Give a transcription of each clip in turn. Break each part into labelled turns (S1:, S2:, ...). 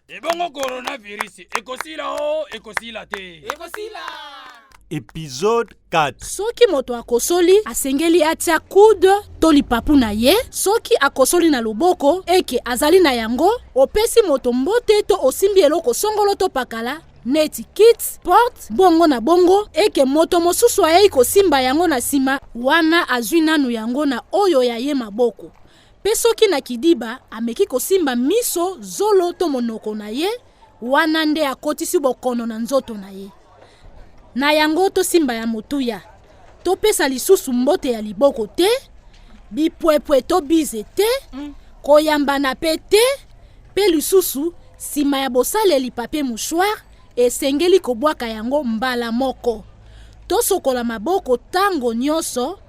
S1: Ebongo coronavirus ekosila o ekosila te?
S2: Ekosila.
S3: Episode 4.
S4: Soki moto akosoli, asengeli atia coude to lipapu na ye. Soki akosoli na loboko eke azali na yango, opesi moto mbote to osimbi eloko songolo to pakala neti kit, porte, bongo na bongo, eke moto mosusu ayei kosimba yango na sima, wana azwi nanu yango na oyo ya ye maboko. Pe soki na kidiba ameki kosimba miso, zolo to monoko na ye, wana nde akotisi bokono na nzoto na ye. Na yango tosimba ya motuya, topesa lisusu mbote ya liboko te, bipwepwe to bize te, koyambana pe te, pe lisusu sima ya bosaleli papier mouchoir, esengeli kobwaka yango mbala moko. Tosokola maboko tango nionso.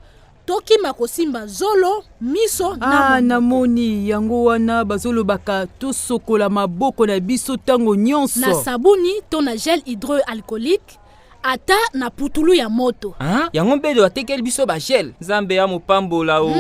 S4: Tokima kosimba zolo, miso na
S5: Ah,
S4: monoko.
S5: namoni yango wana bazolobaka tosokola maboko na biso ntango nyonso.
S4: Na sabuni to na gel hydroalcoolique, ata na putulu ya moto.
S2: Ah, yango mbedo atekeli biso ba gel. Nzambe amopambola o.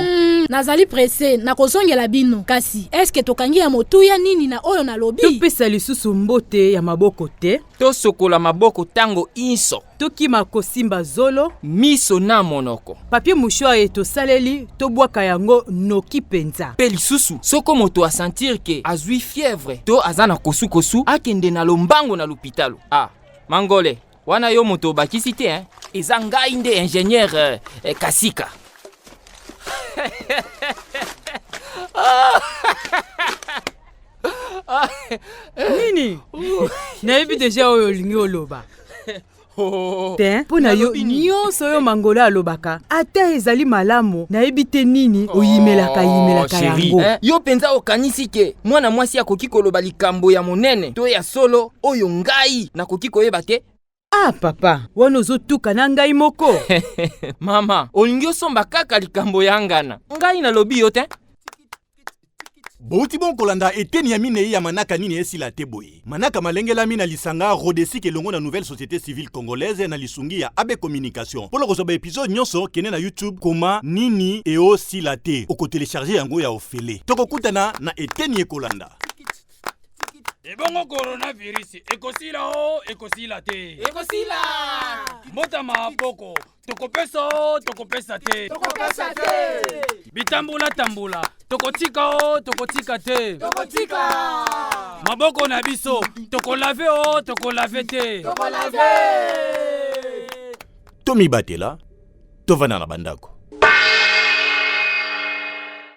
S4: Nazali presse, nakozongela bino. Kasi, est-ce tokangi ya motuya nini na oyo nalobi?
S5: Topesa lisusu mbote ya maboko te.
S2: Tosokola maboko tango inso.
S5: Tokima kosimba zolo,
S2: miso na monoko.
S5: Papier mouchoir ye tosaleli, tobwaka yango noki penza.
S2: Pe lisusu, soko moto a sentir ke azwi fièvre to aza na kosukosu, akende na lombango na lopitalo. Ah, Mangole, wana yo moto obakisi te, hein? Eza ngai nde ingénieur Kasika.
S5: Nini? Nayebi deja oyo olingi oloba.
S2: Oh,
S5: Te, mpo na yo
S2: nalobi nini?
S5: nyonso oyo Mangola alobaka, ata ezali malamu, nayebi te nini oyimelaka yimelaka
S2: Oh, chérie,
S5: yango.
S2: eh, yo mpenza okanisi ke mwana mwasi akoki koloba likambo ya monene to ya solo oyo ngai nakoki koyeba te?
S5: Ah papa, wana ozotuka na ngai moko.
S2: Mama, olingi osomba kaka likambo ya ngana. Ngai nalobi yo te.
S3: Bouti bon kolanda eteni ya minei ya manaka nini esila te boye. Manaka malengelami na lisanga Rodesic elongo na Nouvelle Société Civile Congolaise na lisungi ya AB Communication. Mpo na kozwa ba episode nyonso, kende na YouTube koma nini eosila te. Okotelecharge yango ya ofele. Tokokutana na eteni ekolanda.
S1: Ebongo coronavirus ekosila o ekosila te?
S2: Ekosila.
S1: Mbotama poko tokopesa o tokopesa te?
S2: Tokopesa te.
S1: Bitambula tambula tokotika o tokotika te?
S2: Tokotika.
S1: Maboko na biso tokolave o tokolave te?
S2: Tokolave.
S3: Tomibatela, tovanda na bandako.